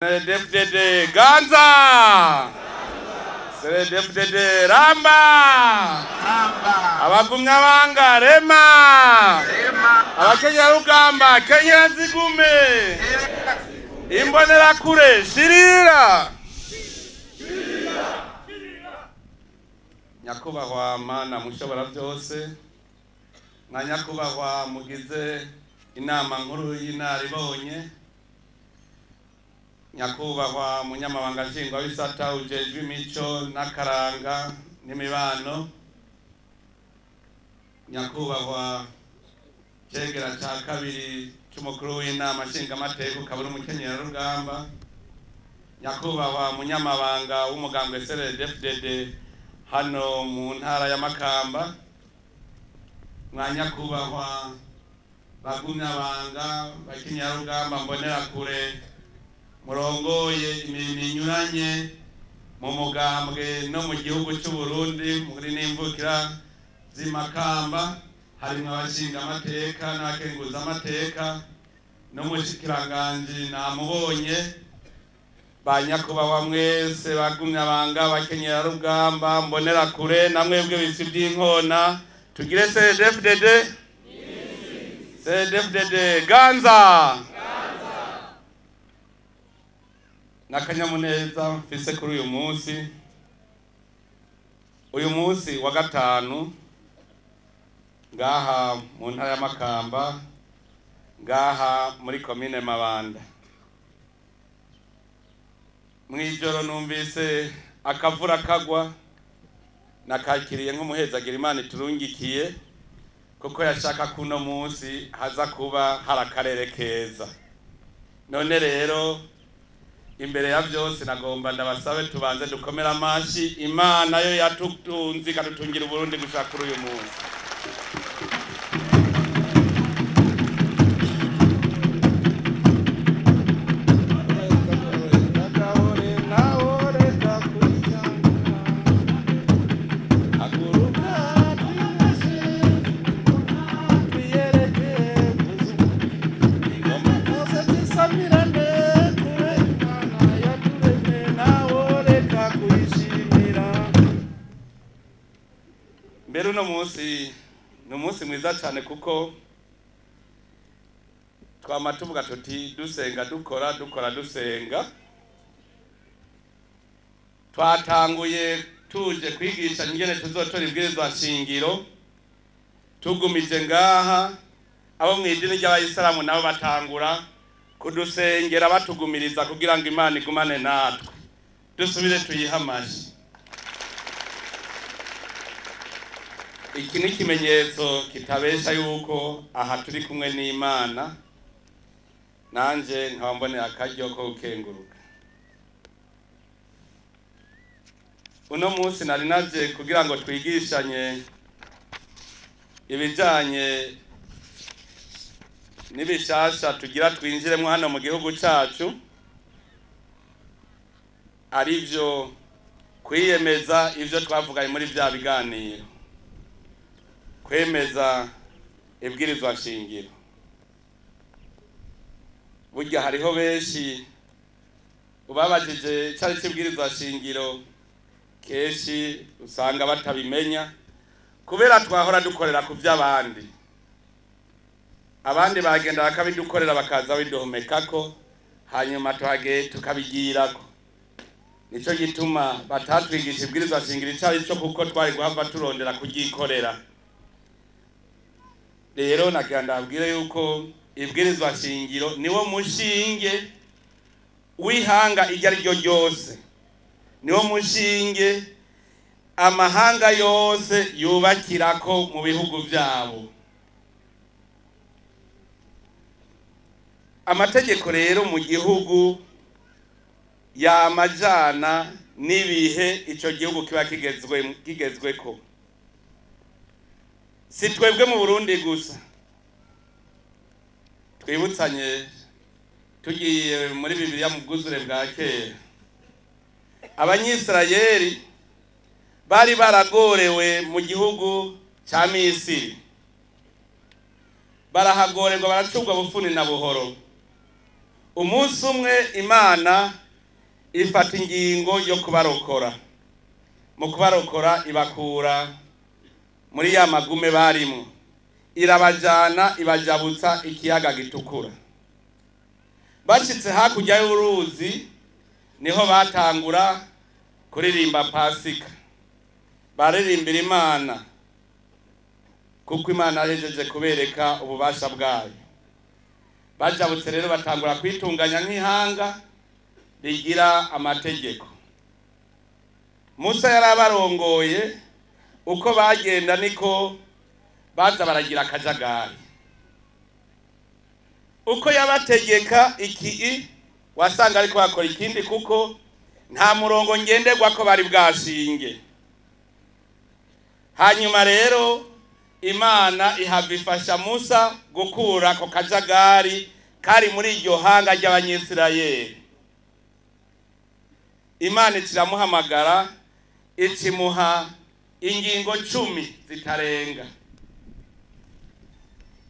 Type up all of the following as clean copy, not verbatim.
CNDD-FDD Ganza, CNDD-FDD Ramba, abagumyabanga Rema, abakenyerarugamba Kenyera Nzigume, imbonerakure Shirira. Nyakubahwa Mana mushobora byose, na nyakubahwa mugize inama nkuru y'inaribonye, nyakubahwa munyamabanga nshingwabisata ujejwe imico n'akaranga n'imibano, nyakubahwa cegera ca kabiri c'umukuru w'inama nshingamateka ukaba uri umukenyerarugamba, nyakubahwa munyamabanga w'umugambwe CNDD-FDD hano mu ntara ya Makamba, mwa nyakubahwa bagumyabanga bakenyerarugamba mbonerakure murongoye imirimo inyuranye mu mugambwe no mu gihugu cy'u Burundi muri n'imvukira z'imakamba, harimwo abashinga amateka n'abakenguza amateka n'umushikiranganji namubonye, ba nyakubahwa mwese bagumyabanga bakenyerarugamba mbonerakure namwebwe bisi by'inkona, tugire CNDD-FDD, CNDD-FDD Ganza. N'akanyamuneza mfise kuri uyu munsi, uyu munsi wa gatanu ngaha mu ntara ya Makamba, ngaha muri komine Mabanda. Mwijoro numvise akavura kagwa, nakakiriye nk'umuhezagira Imana iturungikiye, kuko yashaka kuno munsi haza kuba hari akarere keza. None rero imbere ya byose nagomba ndabasabe tubanze dukomera amashi Imana yo yatutunze ikadutungira Uburundi gushaka kuri uyu munsi. Mbere uno munsi ni umunsi mwiza cyane, kuko twama tuvuga tuti dusenga dukora, dukora dusenga. Twatanguye tuje kwigisha ingene tuzotora ibwirizwa nshingiro, tugumije ngaha abo mw'idini ry'abayisilamu nabo batangura kudusengera batugumiriza kugira ngo Imana igumane natwe, dusubire tuyihe amashi. Iki ni ikimenyetso kitabesha yuko aha turi kumwe n'Imana, nanje nkaba mbonera akaryo ko gukenguruka. Uno munsi nari naje kugira ngo twigishanye ibijanye n'ibishasha tugira twinjiremo hano mu gihugu cacu, arivyo kwiyemeza ivyo twavuganye muri vya biganiro, kwemeza ibwirizwa nshingiro. Burya hariho benshi ubabajije cari c'ibwirizwa nshingiro, kenshi usanga batabimenya kubera twahora dukorera ku vy'abandi. Abandi bagenda bakabidukorera bakaza biduhomekako, hanyuma tuhage tukabigirako. Nico gituma batatwigisha ibwirizwa nshingiro icari co, kuko twari guhava turondera kuryikorera. Rero nagira ndabwire yuko ibwirizwa nshingiro niwo mushinge w'ihanga iryo ari ryo ryose, niwo mushinge amahanga yose yubakirako mu bihugu vyabo. Amategeko rero mu gihugu yamajana n'ibihe ico gihugu kiba kigezweko. Si twebwe mu Burundi gusa, twibutsanye tugiye muri Bibiliya mu bwuzure bwa kera, Abanyisirayeli bari baragorewe mu gihugu ca Misiri, barahagorerwa baracubwa bufuni na buhoro. Umunsi umwe Imana ifata ingingo yo kubarokora. Mu kubarokora ibakura muri ya magume barimo, irabajana ibajabutsa ikiyaga gitukura. Bashitse hakurya y'uruzi niho batangura kuririmba Pasika, baririmbira Imana kuko Imana yahejeje kubereka ububasha bwayo. Bajabutse rero batangura kwitunganya nk'ihanga rigira amategeko. Musa yarabarongoye, uko bagenda niko baza baragira akajagari. Uko yabategeka iki wasanga ariko bakora ikindi, kuko nta murongo ngenderwa ko bari bwashinge. Hanyuma rero Imana ihava ifasha Musa gukura ako kajagari kari muri iryo hanga ry'Abanyisirayeli. Imana iciramuhamagara, ikimuha ingingo 10 zitarenga.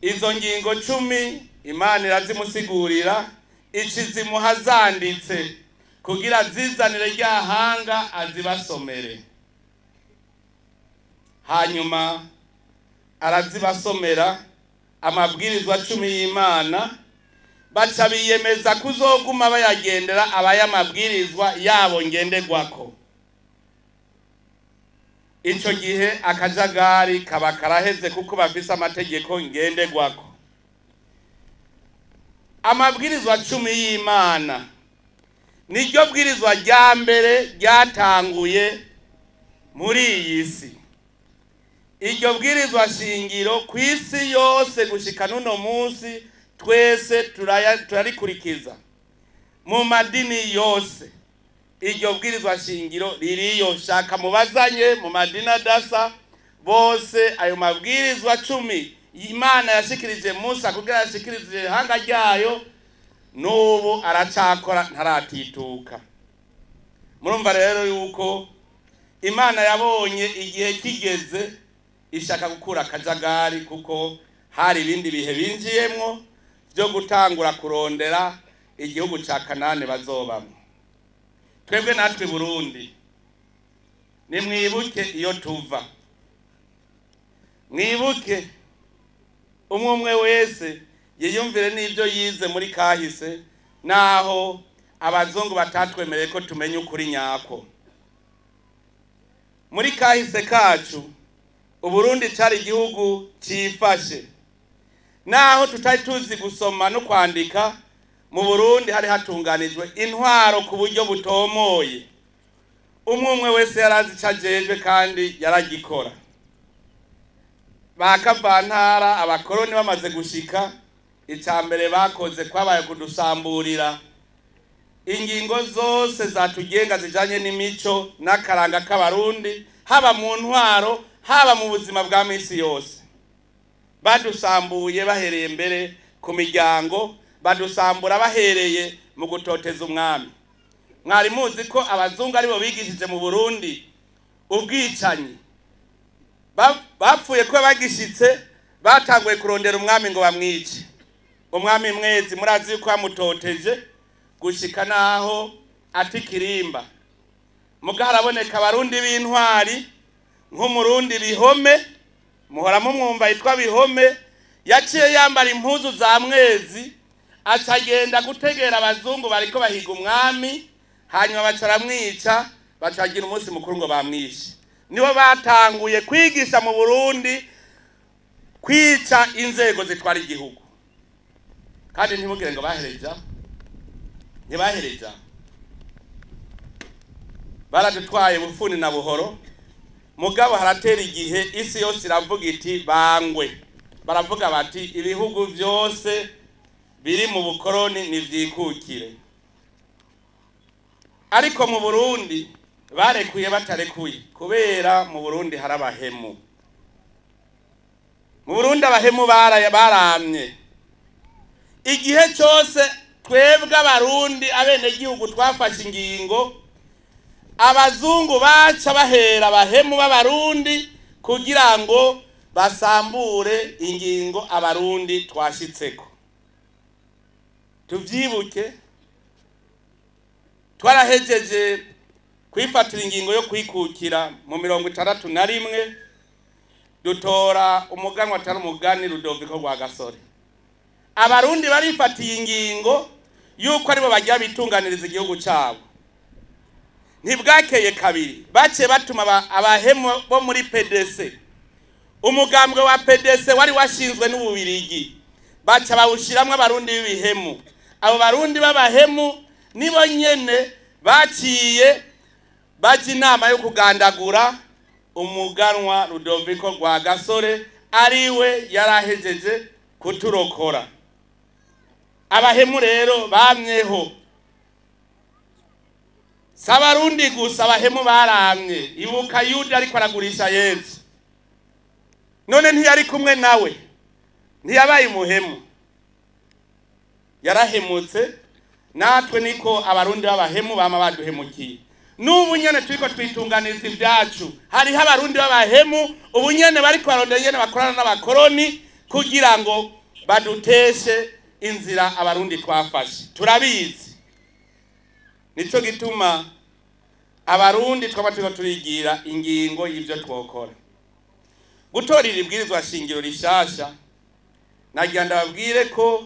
Izo ngingo 10 Imana irazimusigurira, ikizimuha zanditse kugira zizanire rya hanga azibasomere. Hanyuma arazibasomera amabwirizwa 10 y'Imana, baca biyemeza kuzoguma bayagendera abayamabwirizwa yabo ngenderwako. Ico gihe akajagari kaba karaheze kuko bafise amategeko ngenderwako. Amabwirizwa 10 y'Imana niryo bwirizwa rya mbere ryatanguye muri iyi si. Iryo bwirizwa shingiro ku isi yose gushika n'uno munsi twese turarikurikiza mu madini yose. Iryo bwirizwa shingiro ririyo, shaka mubazanye mu madini adasa bose. Ayo mabwirizwa 10 Imana yashikirije Musa kugira yashikirize ihanga ryayo, n'ubu aracakora ntaratituka. Murumva rero yuko Imana yabonye igihe kigeze ishaka gukura akajagari, kuko hari ibindi bihe binjiyemwo byo gutangura kurondera igihugu ca Kanani bazobamwo. Twebwe natwe Burundi nimwibuke iyo tuva, mwibuke umwe umwe wese yiyumvire n'ibyo yize muri kahise, naho abazungu batatwemereye ko tumenya ukuri nyako. Muri kahise kacu Uburundi cari igihugu cifashe, naho tutari tuzi gusoma no kwandika. Mu Burundi hari hatunganijwe intwaro ku buryo butomoye, umwe umwe wese yarazi ico ajejwe kandi yaragikora. Ba kavantara abakoroni bamaze gushika, ica mbere bakoze kwabaye kudusamburira ingingo zose zatugenga zijanye n'imico n'akaranga k'Abarundi, haba mu ntwaro haba mu buzima bwa misi yose. Badusambuye bahereye mbere ku miryango, badusambura bahereye mu gutoteza umwami. Mwari muzi ko abazungu aribo bigishije mu Burundi ubwicanyi. Bapfuye ko bagishitse batanguye kurondera umwami ngo bamwice. Umwami Mwezi murazi yuko bamutoteje gushika naho atikirimba. Muga haraboneka Abarundi b'intwari nk'Umurundi Bihome, muhora mumwumva yitwa Bihome, yaciye yambara impuzu za Mwezi acagenda gutegera abazungu bariko bahiga umwami, hanyuma bacaramwica, bacagira umunsi mukuru ngo bamwishe. Nibo batanguye kwigisha mu Burundi kwica inzego zitwara igihugu. Kandi ntimugire ngo bahereja, ntibahereja, baradutwaye bufuni na buhoro. Mugabo haratera igihe isi yose iravuga iti bangwe, baravuga bati ibihugu byose biri mu bukoroni nivyikukire. Ariko mu Burundi barekuye batarekuye, kubera mu Burundi hari abahemu. Mu Burundi abahemu baramye. Igihe cyose twebwe Abarundi abenegihugu twafashe ingingo, abazungu baca bahera abahemu b'Abarundi kugira ngo basambure ingingo Abarundi twashitseko. Tuvyibuke, twarahejeje kwifatira ingingo yo kwikukira mu 61, dutora umuganwa atari umugani Rudoviko Rwagasore. Abarundi barifatiye ingingo yuko aribo bagira bitunganiriza igihugu cyabo. Ntibwakeye kabiri baciye batuma abahemu bo muri PDC, umugambwe wa PDC wari washinzwe n'Ububirigi, baca bawushiramwo abarundi b'ibihemu. Abo barundi b'abahemu nibo nyene baciye baje inama yo kugandagura umuganwa Rudoviko Rwagasore, ariwe yarahejeje kuturokora. Abahemu rero bamyeho, si abarundi gusa, abahemu baramye. Ibuka Yuda ariko aragurisha Yezu, none ntiyari kumwe nawe, ntiyabaye umuhemu, yarahemutse. Natwe niko abarundi b'abahemu bama baduhemukiye. N'ubu nyene turiko twitunganiza ibyacu, hariho abarundi b'abahemu ubu nyene bariko barondera nyene bakorana n'abakoroni kugira ngo baduteshe inzira abarundi twafashe. Turabizi, nico gituma abarundi twaba turiko turigira ingingo y'ivyo twokora. Gutorera ibwirizwa shingiro rishasha, nagira ndababwire ko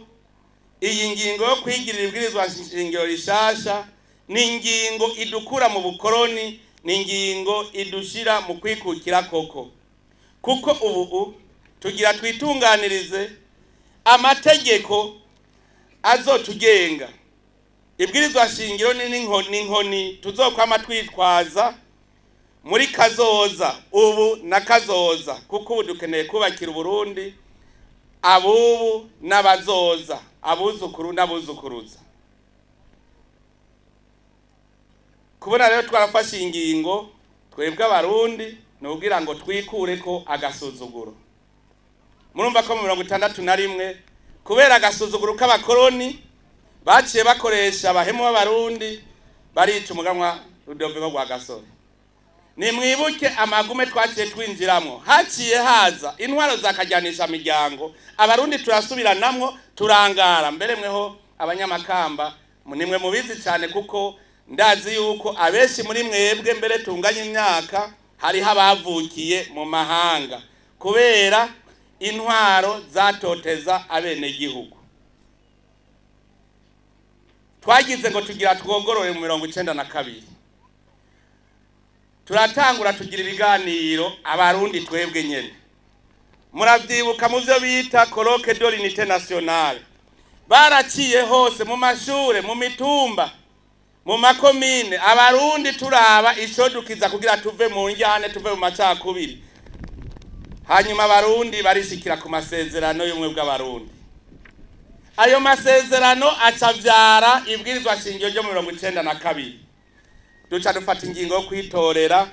iyi ngingo yo kwigirira ibwirizwa shingiro rishasha ni ingingo idukura mu bukoroni, ni ingingo idushira mu kwikukira koko, kuko ubu tugira twitunganirize amategeko azotugenga. Ibwirizwa shingiro ni inkoni tuzokwama twitwaza muri kazoza, ubu na kazoza, kuko ubu dukeneye kubakira Uburundi abubu n'abazoza, abuzukuru n'abuzukuruza. Kubona rero twarafashe ingingo twebwe abarundi nugira ngo twikureko agasuzuguro. Murumva ko mu 61 kubera agasuzuguro k'abakoroni baciye bakoresha abahemu b'abarundi barica umuganwa Rudoviko Rwagasore. Nimwibuke amagume twaciye twinjiramwo, haciye haza intwaro zakajyanisha miryango, abarundi turasubiranamwo turangara. Mbere mweho abanyamakamba nimwe mubizi cyane, kuko ndazi yuko abenshi muri mwebwe mbere tunganye imyaka hariho abavukiye mu mahanga kubera intwaro zatoteza abenegihugu. Twagize ngo tugira twogorore mu 92, turatangura tugira ibiganiro abarundi twebwe nyene. Muravyibuka mu vyo bita colloque de l'unité nationale, baraciye hose mu mashure, mu mitumba, mu makomine, abarundi turaba icodukiza kugira tuve mu njyane, tuve mu macakubiri. Hanyuma abarundi barishikira ku masezerano y'ubumwe bw'abarundi. Ayo masezerano acavyara ibwirizwa shingiro ryo mu 92. Duca dufata ingingo yo kwitorera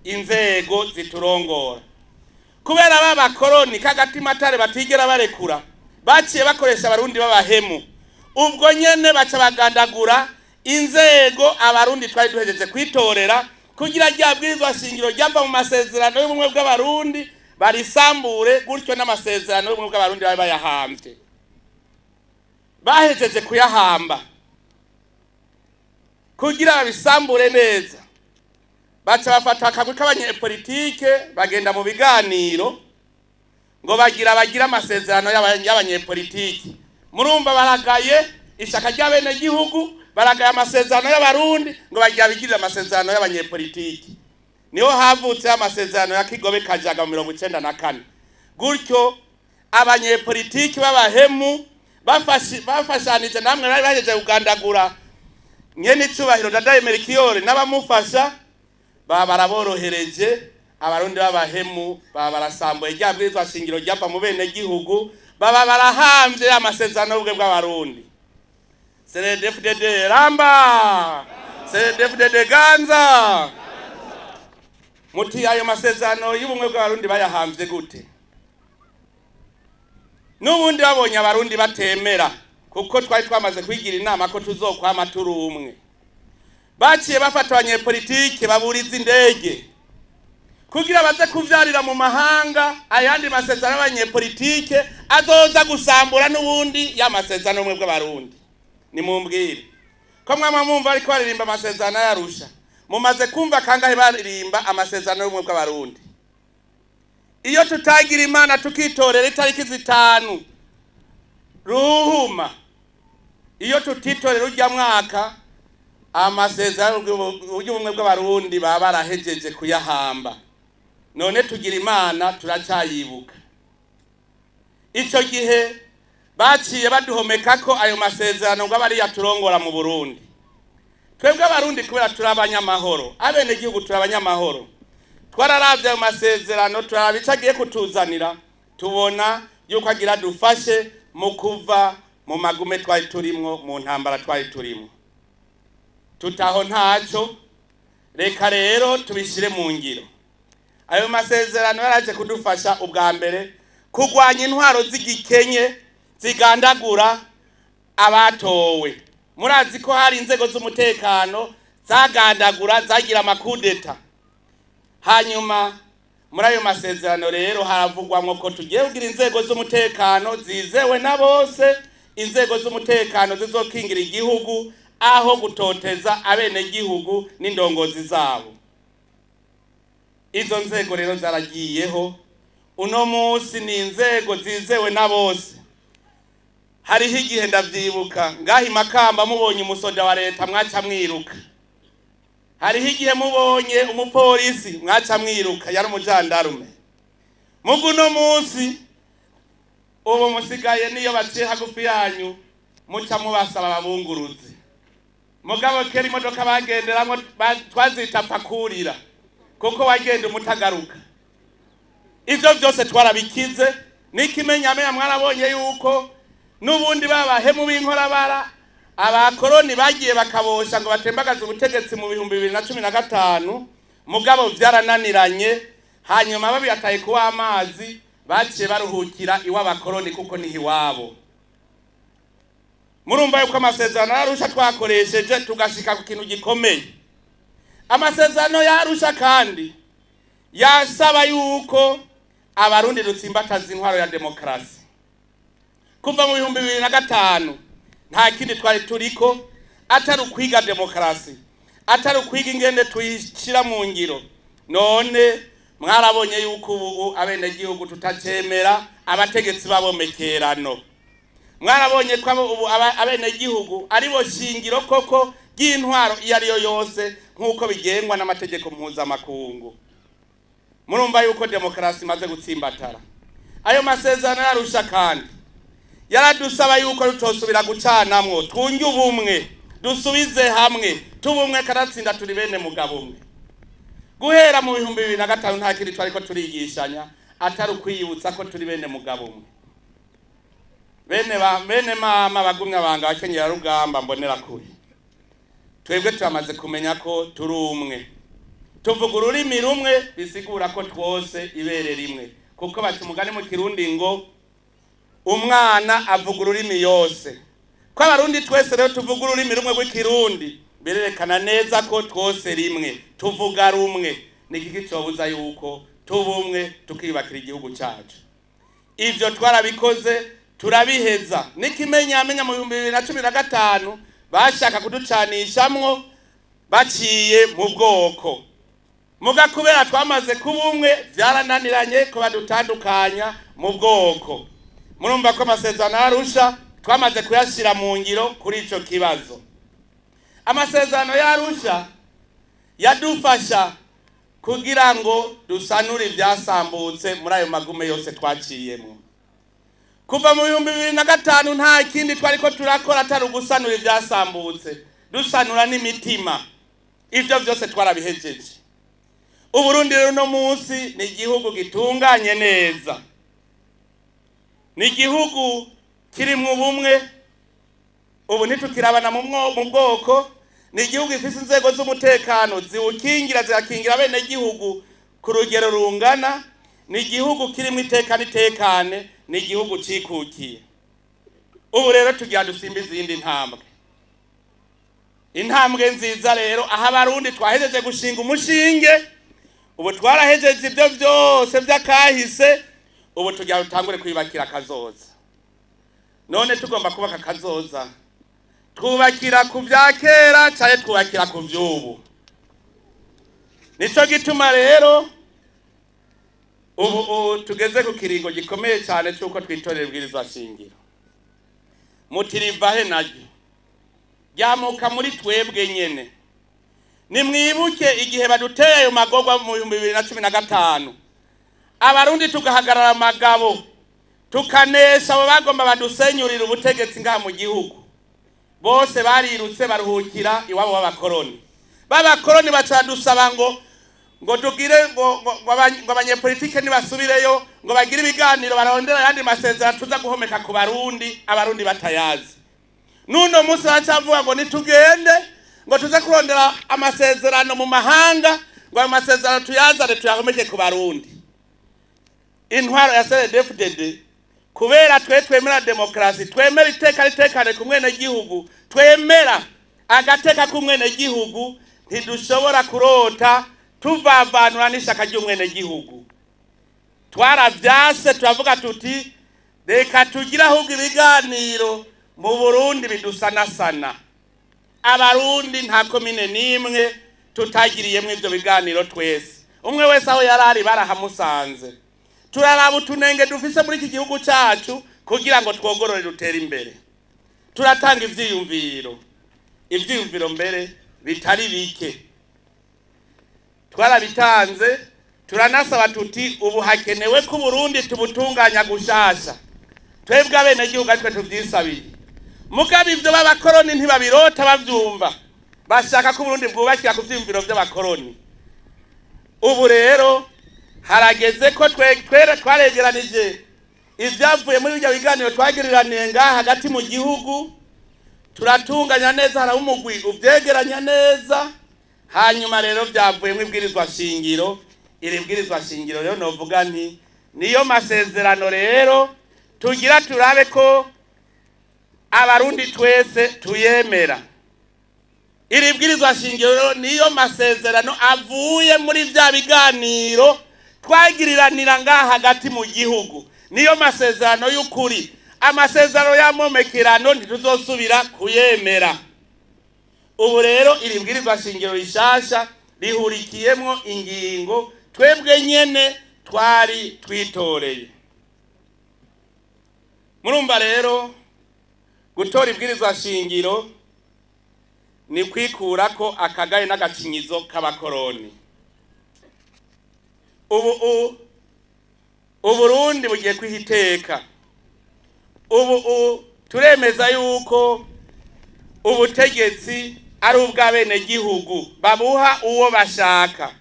inzego ziturongora. Kubera b'abakoroni kagatimatare batigera barekura, baciye bakoresha abarundi b'abahemu. Ubwo nyene baca bagandagura inzego abarundi twari duhejeje kwitorera kugira rya bwirizwa shingiro ryava mu masezerano y'ubumwe bw'abarundi barisambure, gutyo n'amasezerano y'ubumwe bw'abarundi bari bayahamvye, bahejeje kuyahamba kugira babisambure neza. Baca bafata akagwi k'abanyepolitike bagenda mu biganiro ngo bagira amasezerano y'abanyepolitike. Murumva baragaye ishaka ry'abenegihugu, baragaye amasezerano y'abarundi ngo bagira bigirire amasezerano y'abanyepolitike. Niho havutse amasezerano ya Kigobe Kajaga mu 94. Gutyo abanyepolitike b'abahemu bafashanije namwe bari bahejeje kugandagura nyene icubahiro Ndadaye Melchior n'abamufasha, baba baraborohereje abarundi b'abahemu, baba barasambuye rya bwirizwa shingiro ryava mu benegihugu, baba barahamvye amasezerano y'ubumwe bw'abarundi. CNDD-FDD ramba, CNDD-FDD ganza. Muti ayo masezerano y'ubumwe bw'abarundi bayahamvye gute? N'ubundi babonye abarundi batemera, kuko twari twamaze kwigira inama ko tuzokwama turi umwe. Baciye bafata abanyepolitike baburiza indege kugira baze kuvyarira mu mahanga ayandi masezerano y'abanyepolitike azoza gusambura n'ubundi ya masezerano y'ubumwe bw'abarundi. Nimumbwire ko mwama mwumva ariko baririmba amasezerano y'Arusha, mumaze kumva kangahe baririmba amasezerano y'ubumwe bw'Abarundi? Iyo tutagira Imana tukitorera itariki 5 Ruhuma, iyo tutitorera urya mwaka, amasezerano y'ubumwe bw'Abarundi baba barahejeje kuyahamba. None tugira Imana turacyayibuka. Ico gihe baciye baduhomeka ko ayo masezerano ngo abari yaturongora mu Burundi. Twebwe Abarundi kubera turi abanyamahoro, abenegihugu turi abanyamahoro, twararavye ayo masezerano turaba ico agiye kutuzanira, tubona yuko agira dufashe mu kuva mu magume twari turimwo, mu ntambara twari turimwo. Tutaho ntaco, reka rero tubishire mu ngiro. Ayo masezerano yaraje kudufasha ubwa mbere kurwanya intwaro z'igikenye zigandagura abatowe. Murazi ko hari inzego z'umutekano zagandagura, zagira amakudeta. Hanyuma muri ayo masezerano rero haravugwamwo ko tugiye kugira inzego z'umutekano zizewe na bose, inzego z'umutekano zizokingira igihugu aho gutoteza abenegihugu n'indongozi zabo. Izo nzego rero zaragiyeho, uno munsi ni inzego zizewe na bose. Hariho igihe ndavyibuka ngaho Makamba mubonye umusoda wa leta mwaca mwiruka. Hariho igihe mubonye umupolisi mwaca mwiruka, yari umujandarume. Mugu uno munsi ubu musigaye niyo baciye hagufi yanyu muca mubasaba babunguruze. Mugabo kera imodoka bagenderamwo twazita pakurira, kuko wagenda umutagaruka. Ivyo vyose twarabikize. N'ikimenyamenya mwarabonye yuko n'ubundi babahemu b'inkorabara abakoroni bagiye bakabosha ngo batembagaze ubutegetsi mu 2015, mugabo vyarananiranye. Hanyuma babiyataye kuwa amazi, baciye baruhukira iw'abakoroni kuko niho iwabo. Murumva yuko amasezerano y'Arusha twakoresheje tugashika ku kintu gikomeye. Amasezerano y'Arusha kandi yasaba yuko Abarundi dutsimbataza intwaro ya demokarasi. Kuva mu 2005 nta kindi twari turiko atari ukwiga demokarasi, atari ukwiga ingene tuyishira mu ngiro. None mwarabonye yuko ubu abenegihugu tutacemera abategetsi babomekerano. Mwarabonye ko ubu abenegihugu aribo shingiro koko ry'intwaro iyo ariyo yose nk'uko bigengwa n'amategeko mpuzamakungu. Murumva yuko demokarasi imaze gutsimbatara. Ayo masezerano y'Arusha kandi yaradusaba yuko tutosubira gucanamwo, twunge ubumwe, dusubize hamwe, tubumwe karatsinda turi bene mugabo umwe. Guhera mu 2005 nta kindi twariko turigishanya atari ukwiyibutsa ko turi bene mugabo umwe. Bene mama bagumya banga bakenyera rugamba mbonera kure. Twebwe turamaze kumenya ko turi umwe, tuvuga ururimi rumwe, bisigura ko twose ibere rimwe, kuko baca umugani mu Kirundi ngo umwana avuga ururimi yose. Ko Abarundi twese rero tuvuga ururimi rumwe rw'Ikirundi, birerekana neza ko twose rimwe, tuvuga rumwe. Ni iki cobuza yuko tubumwe tukiyubakira igihugu cacu? Ivyo twarabikoze turabiheza. N'ikimenyamenya mu 2015 bashaka kuducanishamwo baciye mu bwoko. Muga kubera twamaze kubumwe vyarananiranye ko badutandukanya mu bwoko. Murumva ko amasezerano y'Arusha twamaze kuyashira mu ngiro kuri ico kibazo. Amasezerano y'Arusha yadufasha kugira ngo dusanure ivyasambutse muri ayo magume yose twaciyemo. Kuva mu 2005 nta kindi twariko turakora atari ugusanura ivyasambutse, dusanura n'imitima. Ivyo vyose twarabihejeje. Uburundi rero no munsi ni igihugu gitunganye neza, ni igihugu kirimwo ubumwe. Ubu ntitukirabana mu bwoko. Ni igihugu gifise inzego z'umutekano ziwukingira, zigakingira abenegihugu ku rugero rungana. Ni igihugu kirimwo iteka n'itekane, ni igihugu cikukiye. Ubu rero tugira dusimba izindi ntambwe, intambwe nziza rero aho Abarundi twahejeje gushinga umushinge. Ubu twarahejeje ibyo byose by'akahise, ubu tugira dutangure kwiyubakira akazoza. None tugomba kubaka akazoza. Twubakira ku vya kera canke twubakira ku vy'ubu? Nico gituma rero ubu tugeze ku kiringo gikomeye cyane cy'uko twitorera ibwirizwa shingiro. Mutirivahe naryo ryamuka muri twebwe nyene. Nimwibuke igihe baduteye ayo magorwa mu 2015, abarundi tugahagarara amagabo, tukanesha abo bagomba badusenyurira ubutegetsi ngaha mu gihugu. Bose barirutse baruhukira iwabo w'abakoroni. B'abakoroni baca badusaba ngo tugire ngo abanyepolitike nibasubireyo, ngo bagire ibiganiro, barondera ayandi masezerano tuza guhomeka ku Barundi, abarundi batayazi. Nuno munsi baracavuga ngo nitugende ngo tuze kurondera amasezerano mu mahanga, ngo ayo masezerano tuyazane tuyahomeke ku Barundi. Intwaro ya CNDD-FDD, kubera twe twemera demokrasi, twemera iteka ritekane ku mwene gihugu, twemera agateka ku mwene gihugu, ntidushobora kurota tuvavanura n'ishaka ry'umwene gihugu. Twaravyase, turavuga tuti reka tugire ahubwo ibiganiro mu Burundi bidusanasana. Abarundi nta komine n'imwe tutagiriyemwo ivyo biganiro twese. Umwe wese aho yarari barahamusanze. Turaraba utunenge dufise muri iki gihugu cacu kugira ngo twogorore dutere imbere. Turatanga ivyiyumviro, ivyiyumviro mbere bitari bike twarabitanze. Turanasaba tuti ubu hakenewe ko Burundi tubutunganya gushasha, twebwe abenegihugu aritwe tuvyisabiye. Mugabo ivyo b'abakoroni ntibabirota bavyumva, bashaka ko Burundi bwubakira ku vyiyumviro vy'abakoroni. Ubu rero harageze ko twaregeranije ivyavuye muri ibyo biganiro twagiriraniye ngaha hagati mu gihugu, turatunganya neza, haraba umugwi uvyegeranya neza. Hanyuma rero vyavuyemwo ibwirizwa shingiro. Iri bwirizwa shingiro rero novuga nti niyo masezerano rero tugira turabe ko abarundi twese tuyemera. Iri bwirizwa shingiro niyo masezerano avuye muri vya biganiro twagiriranira ngaha hagati mu gihugu, niyo masezerano y'ukuri. Amasezerano y'amomekerano ntituzosubira kuyemera. Ubu rero iri bwirizwa shingiro rishasha rihurikiyemwo ingingo twebwe nyene twari twitoreye. Murumva rero gutora ibwirizwa shingiro ni kwikurako akagaye n'agacinyizo k'abakoroni. Ubu Uburundi bugiye kwihiteka. Ubu turemeza yuko ubutegetsi ari ubw'abenegihugu, babuha uwo bashaka.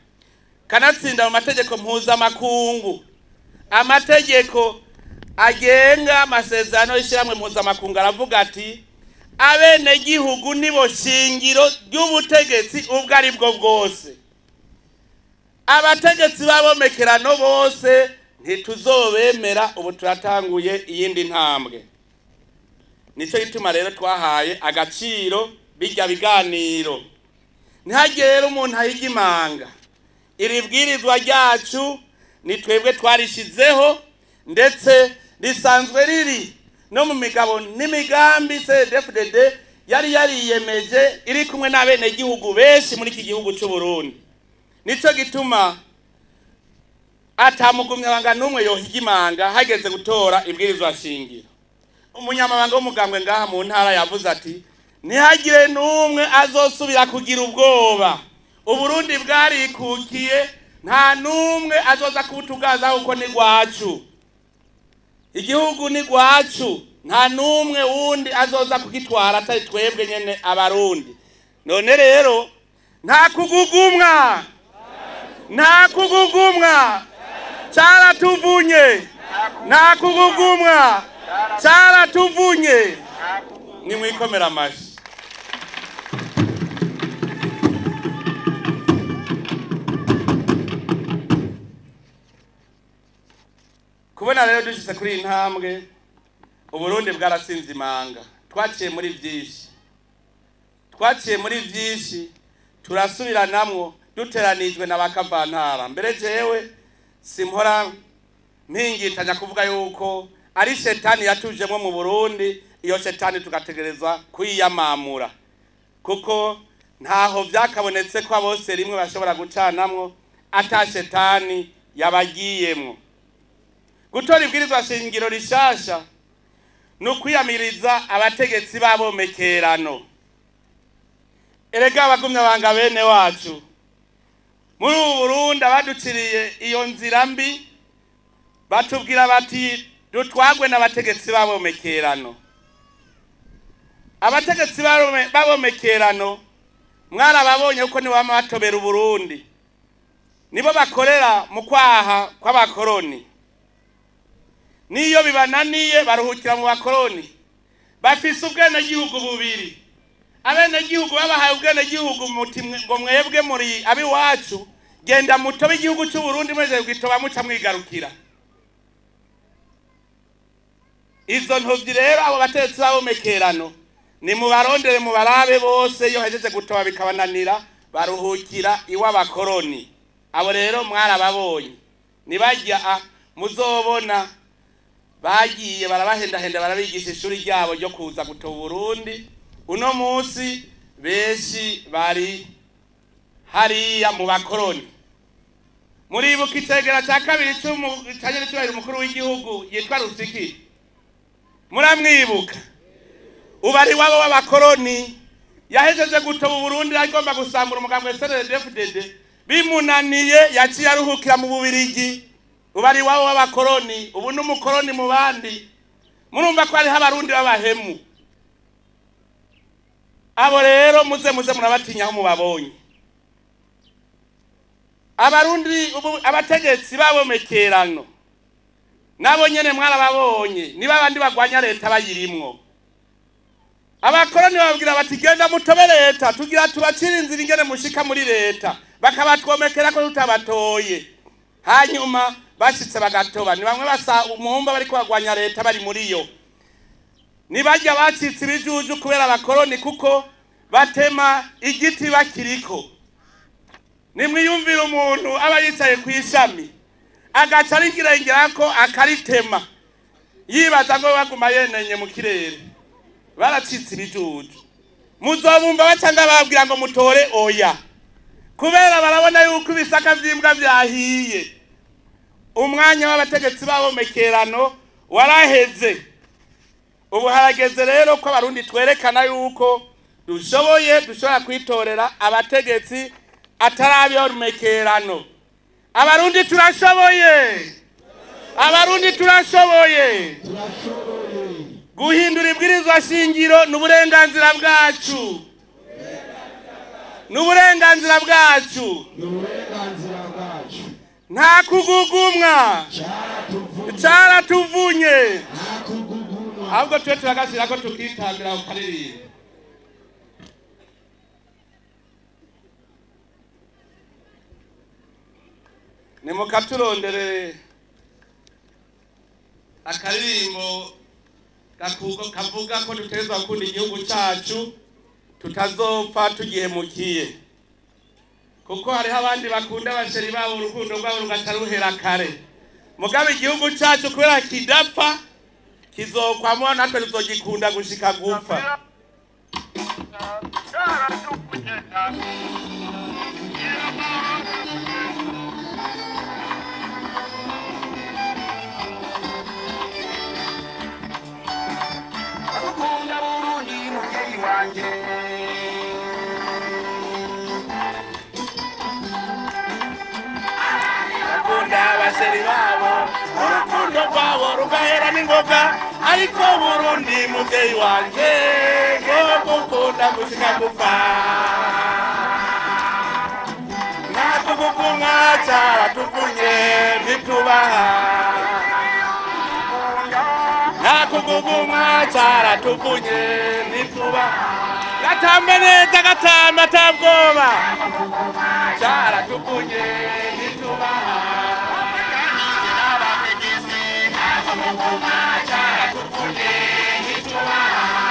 Kanatsinda mu mategeko mpuzamakungu, amategeko agenga amasezerano y'ishyirahamwe mpuzamakungu aravuga ati abenegihugu nibo shingiro ry'ubutegetsi ubwo ari bwo bwose. Abategetsi b'abomekerano bose ntituzobemera. Ubu turatanguye iyindi ntambwe. Nico gituma rero twahaye agaciro bijya biganiro. Ntihagire rero umuntu ahiga imanga. Iri bwirizwa ryacu ni twebwe twarishizeho, ndetse risanzwe riri no mu migabo n'imigambi CNDD-FDD yari yariyemeje iri kumwe n'abenegihugu benshi muri iki gihugu c'u Burundi. Nico gituma atamugumyabanga n'umwe yohiga imanga hageze gutora ibwirizwa shingiro. Umunyamabanga w'umugambwe ngaha mu ntara yavuze ati ntihagire n'umwe azosubira kugira ubwoba. Uburundi bwarikukiye, nta n'umwe azoza kubutugaza kuko ni gwacu. Igihugu ni gwacu, nta n'umwe wundi azoza kugitwara atari twebwe nyene abarundi. None rero nta kugugumwa, nta kugugumwa, caratuvunye, nta kugugumwa, caratuvunye. Nimwikomera amashi. Kubona rero dushitse kuri iyi ntambwe, Uburundi bwarasinze imanga. Twaciye muri vyinshi, twaciye muri vyinshi, turasubiranamwo duteranijwe na bakavantara. Mbere jewe simpora mpingitanya kuvuga yuko ari shetani yatujemwo mu Burundi Iyo shetani tugategerezwa kwiyamamura, kuko ntaho vyakabonetse ko bose rimwe bashobora gucanamwo ata shetani yabagiyemwo. Gutora ibwirizwa shingiro rishasha ni ukwiyamiriza abategetsi b'abomekerano. Erega abagumya banga bene wacu muri ubu Burundi abaduciriye iyo nzira mbi batubwira bati dutwagwe n'abategetsi b'abomekerano. Abategetsi b'abomekerano mwarababonye kuko nibo bama batobera Uburundi, nibo bakorera mu kwaha kw'abakoroni. Niyo bibananiye baruhukira mu bakoroni. Bafise ubwenegihugu bubiri. Abenegihugu babahaye ubwenegihugu muti ngo mwebwe muri abiwacu, genda mutobe igihugu cy'u Burundi mweze kugitoba muca mwigarukira. Izo ntovyi rero abo batetsi b'abomekerano ni mubarondere mubarabe bose, iyo hejeje gutoba bikabananira baruhukira iw'abakoroni. Abo rero mwarababonye nibajya muzobona bagiye barabahendahenda barabigisha ishuri ryabo ryo kuza gutoba Burundi. Uno munsi benshi bari hariya mu bakoroni. Muribuka icegera ca kabiri c'umucanyene umukuru w'igihugu yitwa Rusiki, muramwibuka? Ubari wabo w'abakoroni yahejeje gutoba Burundi agomba gusambura umugambwe CNDD-FDD, bimunaniye yaciye aruhukira mu Bubirigi. Ubari wabo w'abakoroni ubu n'umukoroni mu bandi. Murumva ko hariho abarundi b'abahemu. Abo rero muze murabatinya aho mubabonye. Abarundi ubu abategetsi b'abomekerano nabo nyene mwarababonye, niba abandi bagwanya leta bayirimwo. Abakoroni bababwira bati genda mutobe leta, tugira tubacire inzira ingene mushika muri leta, bakabatwomekera ko tutabatoye. Hanyuma bashitse bagatoba, ni bamwe basa umuhumba bariko bagwanya leta bari muri yo. Nibajya bacitse ibijuju kubera abakoroni, kuko batema igiti bakiriko. Nimwiyumvira umuntu aba yicaye ku ishami agaca arigirengera ko akaritema, yibaza ngo baguma yenenye mu kirere. Baracitse ibijuju. Muzobumva bacanga bababwira ngo mutore oya, kubera barabona yuko ibisaka vy'imbwa vyahiye. Umwanya w'abategetsi b'abomekerano waraheze. Ubu harageze rero ko abarundi twerekana yuko dushoboye, dushobora kwitorera abategetsi atari abomekerano. Abarundi turashoboye, abarundi turashoboye. Guhindura ibwirizwa shingiro ni uburenganzira bwacu, ni uburenganzira bwacu. Nta kugugumwa, caratuvunye. Ahubwo twe turagashyira ko tukitambira ukaririmba. Nimukaturondere akaririmbo kavuga ko dutegerezwa gukunda igihugu cacu, tutazopfa tugihemukiye. Kuko hariho abandi bakunda abasheri babo urukundo rwabo rugaca ruhera kare. Mugabo igihugu cacu kubera kidapfa kizokwamwo, natwe tuzogikunda gushika gupfa. Ndagukunda Burundi muvyeyi wanje, bakunda abasheri babo urukundo rwabo rugahera n'ingoga, ariko Burundi muvyeyi wanje gukunda gushika gupfa. Nta caratuvunye ntitubaha, nta kugugumwa caratuvunye ntitubaha. Gatambe neza, gatambe atabwoba, caratuvunye ntitubaha. Caratuvunye ntitubaha.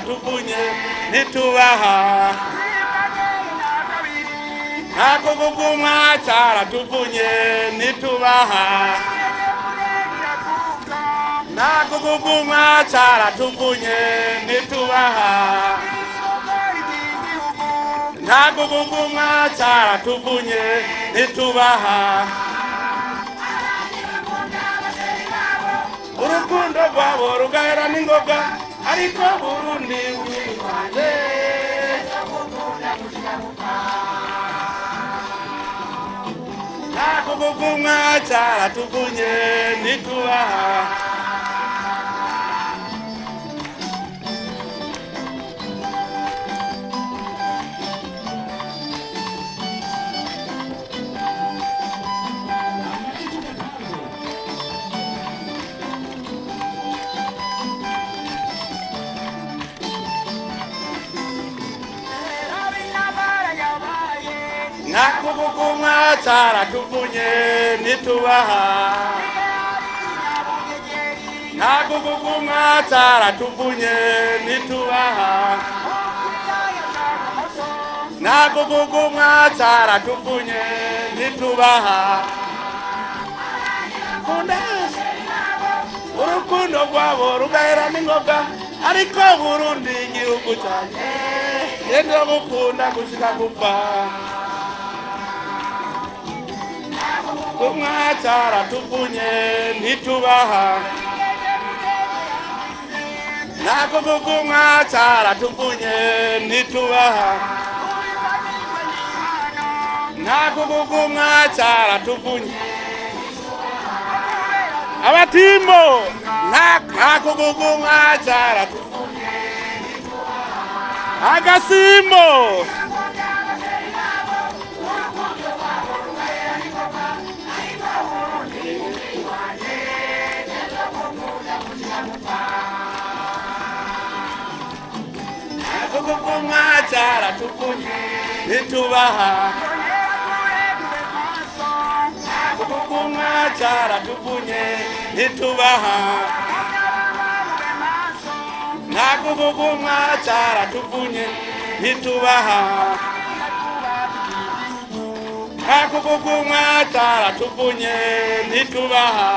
Tupunye nitubaha Nakugugumwa cyaratupunye nitubaha Nakugugumwa cyaratupunye nitubaha Nakugugumwa cyaratupunye nitubaha Urukundo rwabo rugahera n'ingoga ariko Burundi wanje Nakugugumwa cyaratupunye nitubaha Nakugugumwa cyaratupunye nitubaha Nakugugumwa cyaratupunye nitubaha Nakugugumwa cyaratupunye nitubaha Urukundo rwabo rugahera n'ingoga ariko Burundi igihugu cyanjye yenda gukunda gushika gupfa Kumwa cyaratupunye ntitubaha Nakugugumwa cyaratupunye ntitubaha Nakugugumwa cyaratupunye Abatimbo Nakugugumwa cyaratupunye Agasimbo Nakugugumwa cyaratupunye nitubaha Nakugugumwa cyaratupunye nitubaha Nakugugumwa cyaratupunye nitubaha Nakugugumwa cyaratupunye nitubaha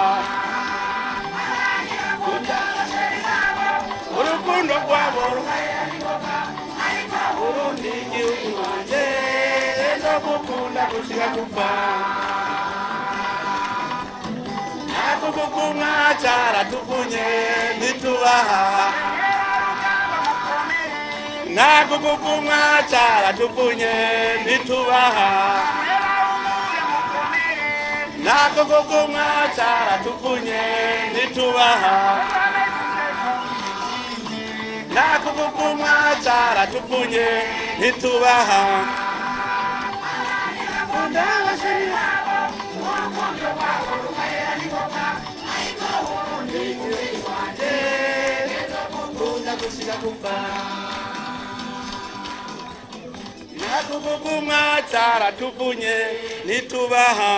Urukundo rwabo Burundi igihugu cyanjye ndagukunda gushika gupfa Nakugugumwa cyaratupunye nitubaha Nakugugumwa cyaratupunye nitubaha Nakugugumwa cyaratupunye nitubaha Nakugugumwa cyaratupunye nitubaha Nakugugumwa cyaratupunye nitubaha.